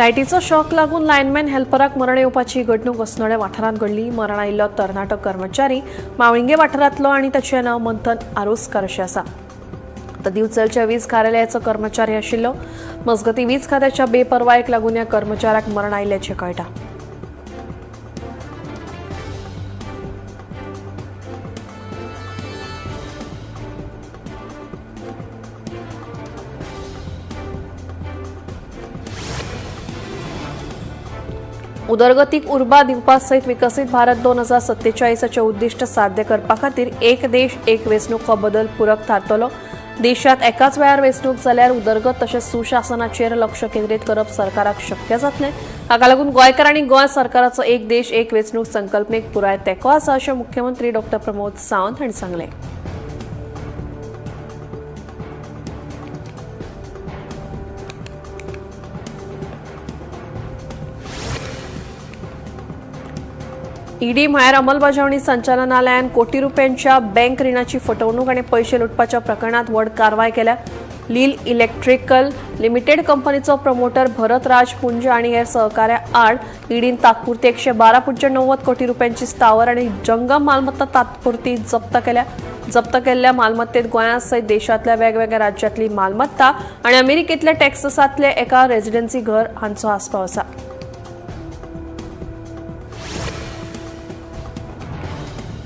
लायटीचो शॉक लागून लायनमॅन हेल्पराक मरण येवपाची घडणूक अस्नोडें वाठारांत घडली. मरण आयिल्लो तरणाटो कर्मचारी मावळिंगे वाठारांतलो आनी ताचें नांव मंथन आरोसकार अशें आसा. तर दिवचलच्या वीज कार्यालयाचो कर्मचारी आशिल्लो. मजगतीं वीज खात्याच्या बेपर्वायेक लागून ह्या कर्मचाऱ्याक मरण आयिल्ल्याचें कळटा. उदरगतीक उर्बा दिवपा सयत विकसीत भारत 2047 उद्दिश्ट साध्य करपा खातीर एक देश एक वेंचणूक हो बदल पूरक थारतलो. देशात एकाच वेळार वेंचणूक जाल्यार उदरगत तशेंच सुशासनाचेर लक्ष केंद्रीत करप सरकाराक शक्य जातलें. हाका लागून गोंयकारांनी गोंय सरकाराचो एक देश एक वेंचणूक संकल्पनेक पुराय तेंको आसा अशें मुख्यमंत्री डॉ प्रमोद सावंत हांणी सांगलें. ईडी म्हळ्यार अंमलबजावणी संचालनालयान कोटी रुपयांच्या बँक रिणाची फटवणूक आनी पयशे लुटपाच्या प्रकरणात व्हड कारवाय केल्या. लील इलेक्ट्रिकल लिमिटेड कंपनीचो प्रमोटर भरत राज पुंज आनी हेर सहकार्या आड ईडीन तात्पुरती 112.90 कोटी रुपयांची स्थावर आनी जंगम मालमत्ता तात्पुरती जप्त केल्या. जप्त केल्ल्या मालमत्तेत गोंया सयत देशांतल्या वेगवेगळ्या राज्यांतली मालमत्ता आनी अमेरिकेंतल्या टेक्सासांतले एका रेजिडन्सी घर हांचो आस्पाव आसा.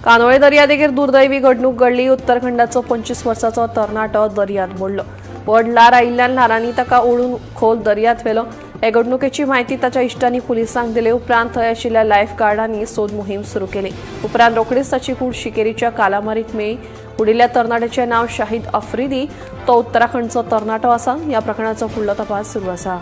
कांदोळे दर्यादेगेर दुर्दैवी घडणूक घडली. उत्तराखंडाचो 25 वर्साचो तरणाटो दर्यांत बुडलो. व्हड ल्हार आयिल्ल्यान ल्हारांनी ताका ओडून खोल दर्यांत व्हेलो. हे घडणुकेची म्हायती ताच्या इश्टांनी पुलिसांक दिले उपरांत थंय आशिल्ल्या लायफ गार्डांनी सोद मोहीम सुरू केली. उपरांत रोखडीच ताची कूड शिकेरीच्या कालामारीत मेळ्ळी. उडिल्ल्या तरणाट्याचें नांव शाहिद आफ्रिदी. तो उत्तराखंडचो तरणाटो आसा. ह्या प्रकरणाचो फुडलो तपास सुरू आसा.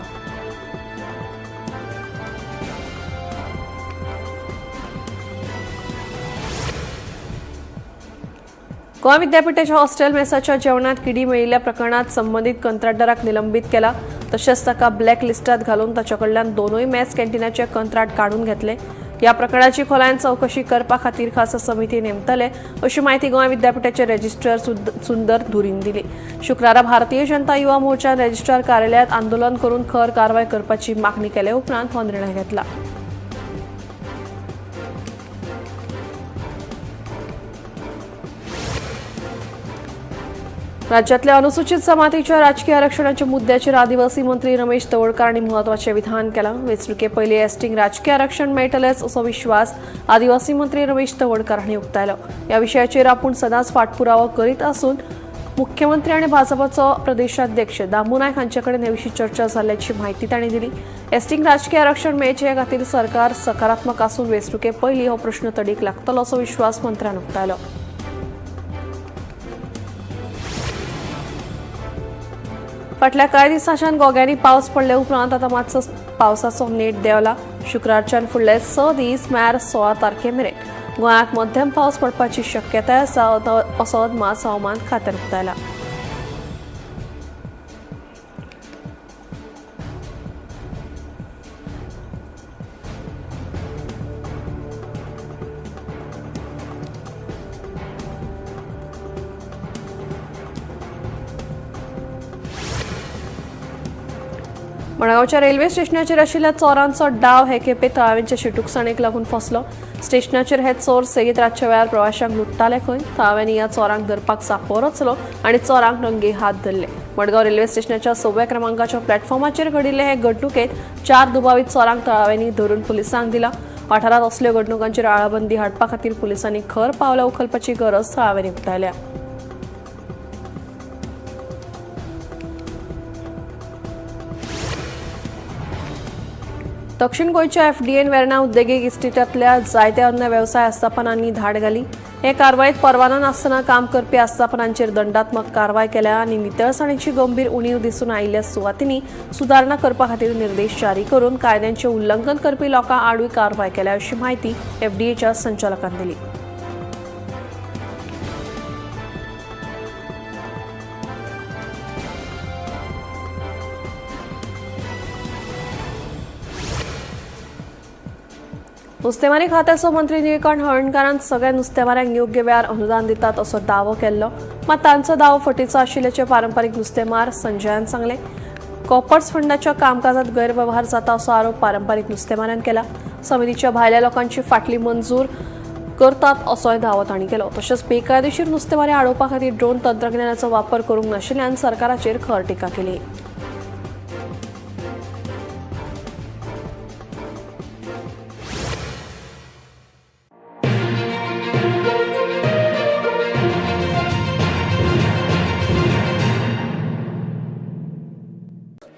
गोंय विद्यापीठाच्या हॉस्टेल मेसाच्या जेवणात किडी मेळिल्ल्या प्रकरणात संबंदीत कंत्राटदाराक निलंबीत केला. तशेंच ताका ब्लॅक लिस्टात घालून ताच्या कडल्यान दोनूय मेस कॅन्टीनाचे कंत्राट काडून घेतले. ह्या प्रकरणाची खोलायेन चवकशी करपा खातीर खासा समिती नेमतले अशी म्हायती गोंय विद्यापीठाचे रजिस्ट्रार सुंदर धुरीन दिली. शुक्रारा भारतीय जनता युवा मोर्चान रजिस्ट्रार कार्यालयात आंदोलन करून खर कारवाय करपाची मागणी केले उपरांत हो निर्णय घेतला. राज्यातल्या अनुसूचित जमातीच्या राजकीय आरक्षणाच्या मुद्द्याचेर आदिवासी मंत्री रमेश तवडकार हांणी म्हत्वाचें विधान केलां. वेंचणुके पयलीं एसटींक राजकीय आरक्षण मेळटलेंच असो विश्वास आदिवासी मंत्री रमेश तवडकार हांणी उक्तायलो. ह्या विशयाचेर आपूण सदांच फाटपुरावो करीत आसून मुख्यमंत्री आनी भाजपाचो प्रदेशाध्यक्ष दामू नायक हांचे कडेन हे विशीं चर्चा जाल्ल्याची म्हायती तांणी दिली. एसटींक राजकीय आरक्षण मेळचें हे खातीर सरकार सकारात्मक आसून वेंचणुके पयलीं हो प्रश्न तडीक लागतलो असो विश्वास मंत्र्यान उक्तायलो. फाटल्या कांय दिसांच्यान गोग्यांनी पावस पडले उपरांत आतां मातसो पावसाचो नेट देंवला. शुक्रारच्यान फुडले 6 दीस म्हळ्यार 16 तारखे मेरेन गोंयांत मध्यम पावस पडपाची शक्यताय आसा असो अदमास हवामान खात्यान उक्तायला. मडगांवच्या रेल्वे स्टेशनाचेर आशिल्ल्या चोरांचो डाव हे खेपे थळाव्यांचे शिटूकसाणेक लागून फसलो. स्टेशनाचेर हे चोर सेगीत रातच्या वेळार प्रवाशांक लुट्टाले खंय. थळाव्यांनी ह्या चोरांक धरपाक सापो रचलो आनी चोरांक रंगे हात धरले. मडगांव रेल्वे स्टेशनाच्या 6व्या क्रमांकाच्या प्लॅटफॉर्माचेर घडिल्ले हे घडणुकेंत 4 दुबावीत चोरांक थळाव्यांनी धरून पुलिसांक दिला. वाठारांत असल्यो घडणुकांचेर आळाबंदी हाडपा खातीर पुलिसांनी खर पावलां उखलपाची गरज थळाव्यांनी उक्तायल्या. दक्षिण गोंयच्या एफडीएन वेर्णा उद्देगीक इस्टेटांतल्या जायत्या अन्न वेवसाय आस्थापनांनी धाड घाली. हे कारवायेत परवानो नासतना काम करपी आस्थापनांचेर दंडात्मक कारवाय केल्या आनी नितळसाणीची गंभीर उणीव दिसून आयिल्ल्या सुवातींनी सुदारणा करपा खातीर निर्देश जारी करून कायद्यांचे उल्लंघन करपी लोकां आडूय कारवाय केल्या अशी म्हायती एफडीएच्या संचालकान दिली. नुस्तेमारी खात्याचो मंत्री निळकंठ हळर्णकारान सगळ्या नुस्तेमाऱ्यांक योग्य वेळार अनुदान दितात असो दावो केल्लो. मात तांचो दावो फटीचो आशिल्ल्याचें पारंपारीक नुस्तेमार संजयान सांगलें. कॉपर्स फंडाच्या कामकाजात गैरव्यवहार जाता असो आरोप पारंपारीक नुस्तेमाऱ्यान केला. समितीच्या भायल्या लोकांची फाटली मंजूर करतात असोय दावो तांणी केलो. तशेंच बेकायदेशीर नुस्तेमारी आडोवपा खातीर ड्रोन तंत्रज्ञानाचो वापर करूंक नाशिल्ल्यान सरकाराचेर खर टिका केली.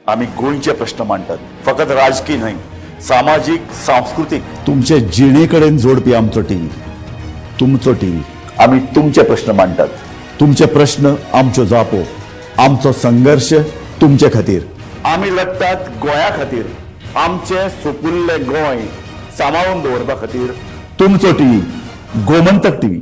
आमी गोंयचे प्रश्न मांडटात, फकत राजकी न्हय, सामाजीक, सांस्कृतीक, तुमचे जिणे कडेन जोडपी आमचो टीव्ही, तुमचो टीव्ही. आमी तुमचे प्रश्न मांडटात, तुमचे प्रश्न आमच्यो जापो, आमचो संघर्श तुमचे खातीर. आमी लडटात गोंया खातीर, आमचें सुपुल्लें गोंय सांबाळून दवरपा खातीर. तुमचो टीव्ही, गोमंतक टीव्ही.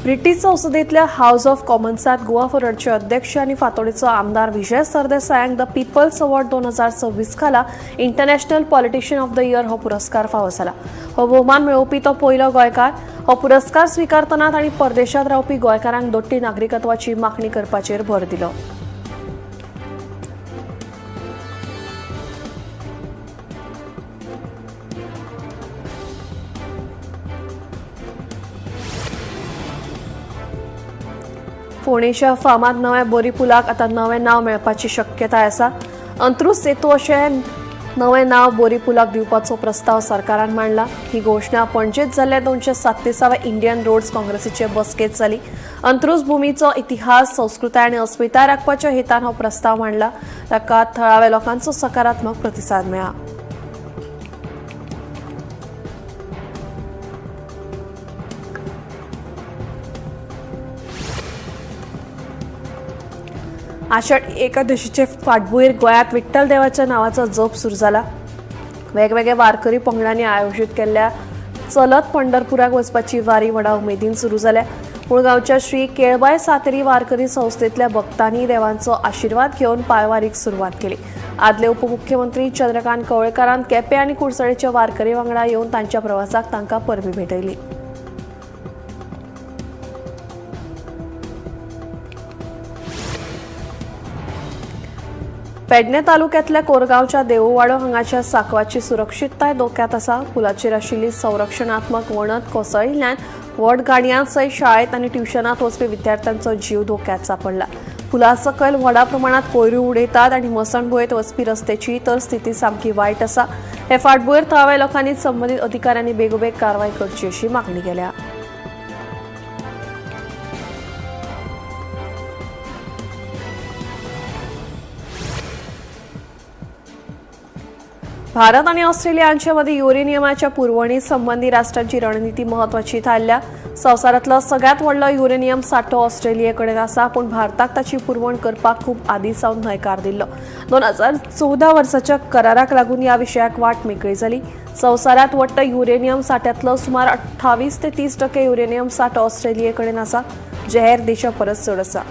ब्रिटीश संसदेतल्या हाऊस ऑफ कॉमन्सात गोवा फॉरवर्डचे अध्यक्ष आणि फातोडेचो आमदार विजय सरदेसायांक the people's award 2026 खाला international politician of the year हो पुरस्कार फावो जाला. हो भोवमान मेळोवपी तो पयलो गोंयकार. हो पुरस्कार स्विकारतना तांणी परदेशात रावपी गोंयकारांक दोट्टी नागरिकत्वाची मागणी करपाचेर भर दिलो. फोंडेच्या फामाद नव्या बोरी पुलाक आतां नवें नांव मेळपाची शक्यताय आसा. अंत्रूज सेतू अशें नवें नांव बोरी पुलाक दिवपाचो प्रस्ताव सरकारान मांडला. ही घोशणा पणजेत जाल्ल्या 237व्या इंडियन रोड्स काँग्रेसीचे बसकेंत जाली. अंत्रूज भूमीचो इतिहास, संस्कृताय आनी अस्मिताय राखपाच्या हेतान हो प्रस्ताव मांडला. ताका थळाव्या लोकांचो सकारात्मक प्रतिसाद मेळ्ळा. आषाढ एकादशीचे फाटभूंयेर गोंयांत विठ्ठल देवाच्या नांवाचो जप सुरू जाला. वेगवेगळ्या वारकरी पंगडांनी आयोजीत केल्ल्या चलत पंढरपुराक वचपाची वारी व्हडा उमेदीन सुरू जाल्या. मुळगांवच्या श्री केळबाय सातेरी वारकरी संस्थेतल्या भक्तांनी देवांचो आशिर्वाद घेवन पांयवारीक सुरवात केली. आदले उपमुख्यमंत्री चंद्रकांत कवळेकारान केपें आनी कुडचडेच्या वारकरी वांगडा येवन तांच्या प्रवासाक तांकां परबी भेटयली. पेडणे तालुक्यांतल्या कोरगांवच्या देवूवाडो हांगाच्या सांकवाची सुरक्षितताय धोक्यांत आसा. पुलाचेर आशिल्ली संरक्षणात्मक वणत कोसळिल्ल्यान व्हड गाडयां सयत शाळेंत आनी ट्युशनांत वचपी विद्यार्थ्यांचो जीव धोक्यांत सांपडला. पुला सकयल व्हडा प्रमाणांत कोयरू उडयतात आनी मसणभुंयेंत वचपी रस्त्याची तर स्थिती सामकी वायट आसा. हे फाटभुंयेर थळाव्या लोकांनी संबंदीत अधिकाऱ्यांनी बेगोबेग कारवाय करची अशी मागणी केल्या. भारत आणि ऑस्ट्रेलिया यांच्या मध्ये युरेनियमाच्या पुरवणी संबंधी राष्ट्रांची रणनीती महत्वाची थारल्या. संवसारांतलो सगळ्यात व्हडलो युरेनियम सांठो ऑस्ट्रेलियेकडेन आसा, पूण भारताक ताची पुरवण करपाक खूब आदीं सावन न्हयकार दिल्लो. 2014 वर्साच्या कराराक लागून ह्या विशयाक वाट मेकळी जाली. संवसारांत वट्ट युरेनियम सांठ्यांतलो सुमार 28 ते 30% युरेनियम सांठो ऑस्ट्रेलियेकडेन आसा, जे हेर देशां परस चड आसा.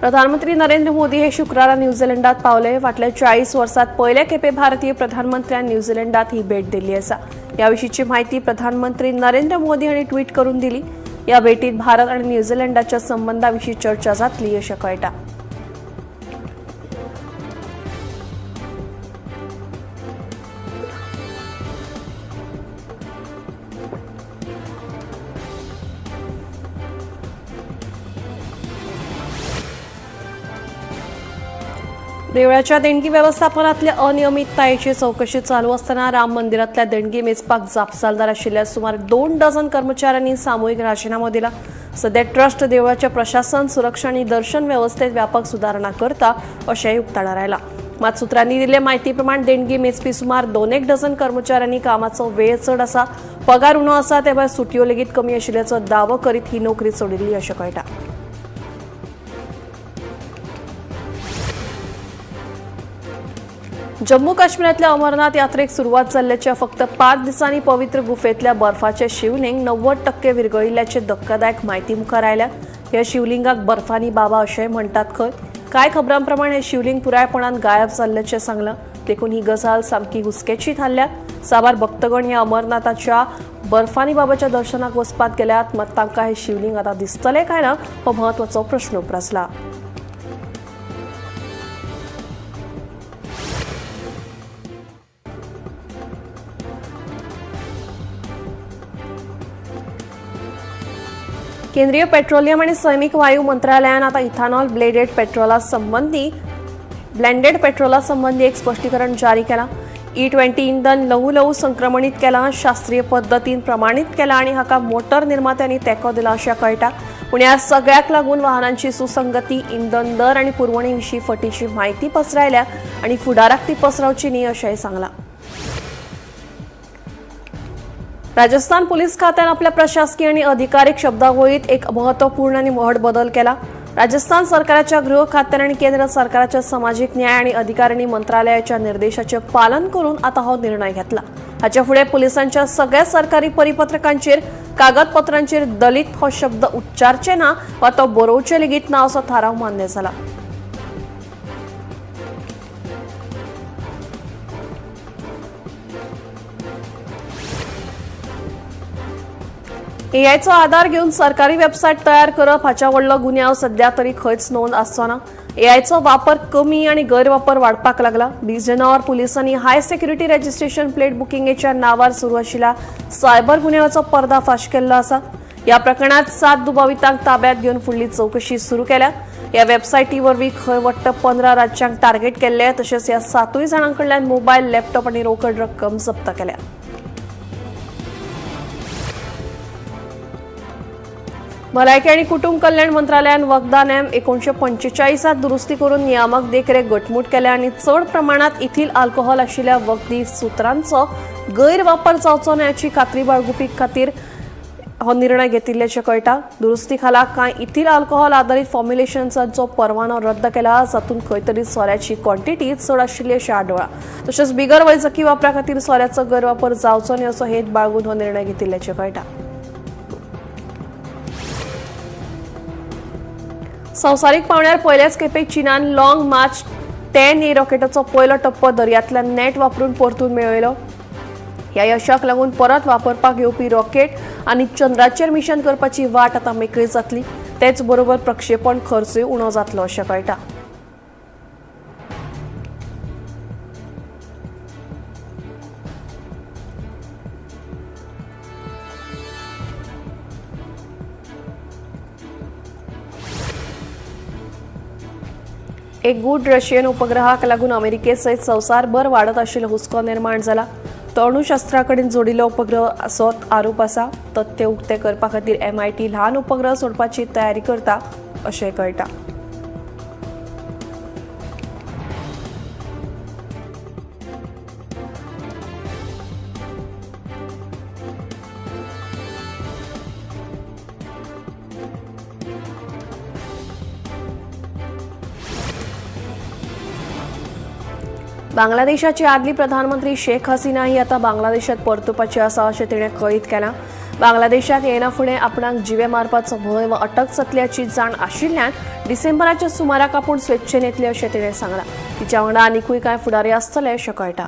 प्रधानमंत्री नरेंद्र मोदी हे शुक्रारा न्यूझीलंडात पावले. फाटल्या 40 वर्सात पयले खेपे भारतीय प्रधानमंत्र्यान न्यूझीलंडात ही भेट दिल्ली आसा. ह्या विशींची माहिती प्रधानमंत्री नरेंद्र मोदी हांणी ट्वीट करून दिली. या भेटीत भारत आनी न्यूझीलंडाच्या संबंदाविशीं चर्चा जातली अशें कळटा. देवळाच्या देणगी व्यवस्थापनातल्या अनियमिततायेची चौकशी चालू असताना राम मंदिरातल्या देणगी मेजपाक जापसालदार आशिल्ल्या सुमार 2 डझन कर्मचाऱ्यांनी सामूहिक राजीनामो दिला. सध्या ट्रस्ट देवळाच्या प्रशासन, सुरक्षा आणि दर्शन व्यवस्थेत व्यापक सुधारणा करता अशेंय उक्ताडार आयलां. मात सूत्रांनी दिल्ले म्हायती प्रमाण देणगी मेजपी सुमार 2 डझन कर्मचाऱ्यांनी कामाचो वेळ चड आसा, पगार उणो आसा, ते भायर सुटयो लेगीत कमी आशिल्ल्याचो दावो करीत ही नोकरी सोडिल्ली अशें कळटा. जम्मू काश्मीरातल्या अमरनाथ यात्रेक सुरवात जाल्ल्याच्या फक्त 5 दिसांनी पवित्र गुफेतल्या बर्फाचे शिवलिंग 90% विरगळिल्ल्याचे धक्कादायक म्हायती मुखार आयल्या. ह्या शिवलिंगाक बर्फानी बाबा अशेंय म्हणटात खंय. कांय खबरां प्रमाण हें शिवलिंग पुरायपणान गायब जाल्ल्याचें सांगलां. देखून ही गजाल सामकी हुस्क्याची थारल्या. साबार भक्तगण ह्या अमरनाथाच्या बर्फानी बाबाच्या दर्शनाक वचपाक गेल्यात, मात तांकां हें शिवलिंग आतां दिसतलें काय ना हो म्हत्वाचो प्रश्न उप्रासला. केंद्रीय पेट्रोलियम आणि सैनिक वायू मंत्रालयान आता इथेनॉल ब्लेडेड पेट्रोला संबंधी ब्लेंडेड पेट्रोला संबंधी एक स्पष्टीकरण जारी केलां. E20 इंधन ल्हवू ल्हवू संक्रमणीत केलां, शास्त्रीय पद्दतीन प्रमाणीत केलां आनी हाका मोटर निर्मात्यांनी तेंको दिला अशें कळटा. पूण ह्या सगळ्याक लागून वाहनांची सुसंगती, इंधन दर आनी पुरवणी विशीं फटीची म्हायती पसरायल्या आनी फुडाराक ती पसरावची न्ही अशेंय सांगलां. राजस्थान पोलीस खात्यान आपल्या प्रशासकीय आणि अधिकारीक शब्दावळीत एक महत्वपूर्ण आणि व्हड बदल केला. राजस्थान सरकाराच्या गृह खात्यान आणि केंद्र सरकाराच्या सामाजिक न्याय आणि अधिकारिणी मंत्रालयाच्या निर्देशाचे पालन करून आता हो निर्णय घेतला. हाच्या फुडें पोलिसांच्या सगळ्या सरकारी परिपत्रकांचेर कागदपत्रांचेर दलित हो शब्द उच्चारचे ना वा तो बरोवचे लेगीत ना असो थाराव मान्य जाला. एआयचो आधार घेवन सरकारी वेबसायट तयार करप हाच्या व्हडलो गुन्यांव सध्या तरी खंयच नोंद आसचो ना. एआयचो वापर कमी आनी गैरवापर वाडपाक लागला. बिजनौर पुलिसांनी हाय सेक्युरिटी रजिस्ट्रेशन प्लेट बुकिंगेच्या नांवार सुरू आशिल्ल्या सायबर गुन्यांवाचो पर्दाफाश केल्लो आसा. ह्या प्रकरणात 7 दुबावितांक ताब्यात घेवन फुडली चवकशी सुरू केल्या. ह्या वेबसायटी वरवीं खंय वट्ट 15 राज्यांक टार्गेट केल्ले, तशेंच ह्या 7 जाणां कडल्यान मोबायल, लॅपटॉप आनी रोकड रक्कम जप्त केल्या. भलायकी आनी कुटुंब कल्याण मंत्रालयान वखदां नेम 1945 दुरुस्ती करून नियामक देखरेख घटमूट केल्या आनी चड प्रमाणात इथिल अल्कोहोल आशिल्ल्या वखदी सुत्रांचो गैरवापर जावचो न्हय हाची खात्री बाळगुपी खातीर हो निर्णय घेतिल्ल्याचें कळटा. दुरुस्ती खाला कांय इथिल अल्कोहोल आदारीत फॉर्म्युलेशन्सांचो परवानो रद्द केला, जातूंत खंय तरी सोऱ्याची क्वॉन्टिटी चड आशिल्ली अशें आढळ्ळां. तशेंच बिगर वैजकी वापरा खातीर सोऱ्याचो गैरवापर जावचो न्हय असो हेत बाळगून हो निर्णय घेतिल्ल्याचें कळटा. संवसारीक पावंड्यार पयल्याच खेपेक चीनान लॉंग मार्च 10A रॉकेटाचो पयलो टप्पो दर्यांतल्यान नेट वापरून परतून मेळयलो. ह्या यशाक लागून परत वापरपाक येवपी रॉकेट आनी चंद्राचेर मिशन करपाची वाट आतां मेकळी जातली. तेच बरोबर प्रक्षेपण खर्चूय उणो जातलो अशें कळटा. एक गूढ रशियन उपग्रहाक लागून अमेरिकेसयत संवसारभर वाडत आशिल्लो हुस्को निर्माण जाला. तो अणुशस्त्रा कडेन जोडिल्लो उपग्रह असो आरोप आसा. तथ्य उक्ते करपा खातीर MIT ल्हान उपग्रह सोडपाची तयारी करता अशें कळटा. बांगलादेशाची आदली प्रधानमंत्री शेख हसीना ही आता बांगलादेशात परतुपाची आसा अशें तिणें कळीत केलां. बांगलादेशात येना फुडें आपणाक जिवे मारपाचो भंय वा अटक जातल्याची जाण आशिल्ल्यान डिसेंबराच्या सुमाराक आपूण स्वेच्छेन येतली अशें तिणें सांगलां. तिच्या वांगडा आनिकूय कांय फुडारी आसतले अशें कळटा.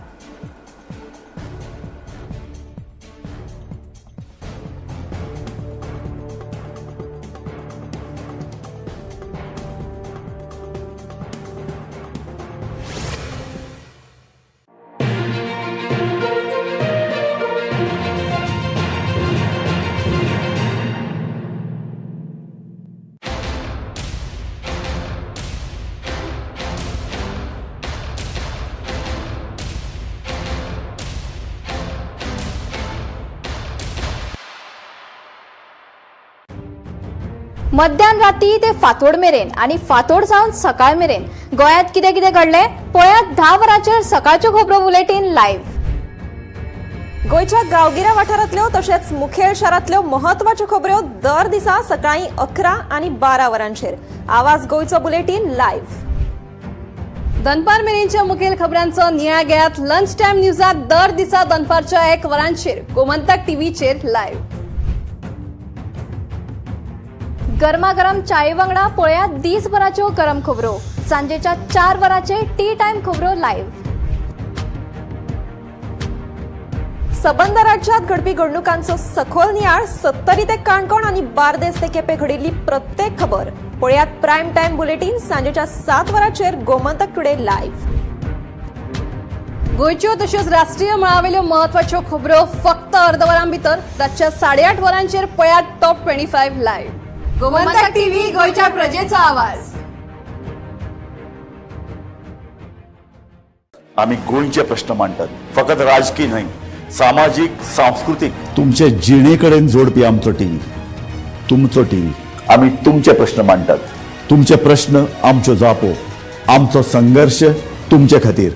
मध्यान राती ते फांतोड मेरेन आनी फांतोड जावन सकाळ मेरेन गोंयांत कितें कितें घडलें पळयात 10 वरांचेर सकाळच्यो खबरो बुलेटीन लायव्ह. गोंयच्या गांवगिऱ्या वाठारांतल्यो तशेंच मुखेल शारांतल्यो म्हत्वाच्यो खबऱ्यो दर दिसा सकाळीं 11 आनी 12 वरांचेर आवाज गोंयचो बुलेटीन लायव्ह. दनपार मेरेनच्या मुखेल खबरांचो नियाळ घेयात लंच टायम न्यूजात दर दिसा दनपारच्या 1 वरांचेर गोमंतक टीव्हीचेर लायव्ह. गरमागरम चाये वांगडा पळयात दीसभराच्यो गरम खबरो. सांजेच्या 4 वरांचेर टी टायम खबरो लायव्ह. सबंद राज्यात घडपी घडणुकांचो सखोल नियाळ. सत्तरी ते काणकोण आनी बार्देस ते केपे घडिल्ली प्रत्येक खबर पळयात प्रायम टायम बुलेटीन सांजेच्या 7 वरांचेर गोमंतक टुडे लायव्ह. गोंयच्यो तश्योच राष्ट्रीय मळावेल्यो म्हत्वाच्यो खबरो फक्त अर्द वरां भितर रातच्या 8:30 वरांचेर पळयात टॉप 25 लायव्ह. गोमंतक टीव्ही, गोंयच्या प्रजेचा आवाज. आमी गोंयचे प्रश्न मांडटात, फकत राजकी न्हय, सामाजीक, सांस्कृतीक. तुमचे जिणे कडेन जोडपी आमचो टीव्ही, तुमचो टीव्ही. आमी तुमचे प्रश्न मांडटात, तुमचे प्रश्न आमच्यो जापो, आमचो संघर्श तुमचे खातीर.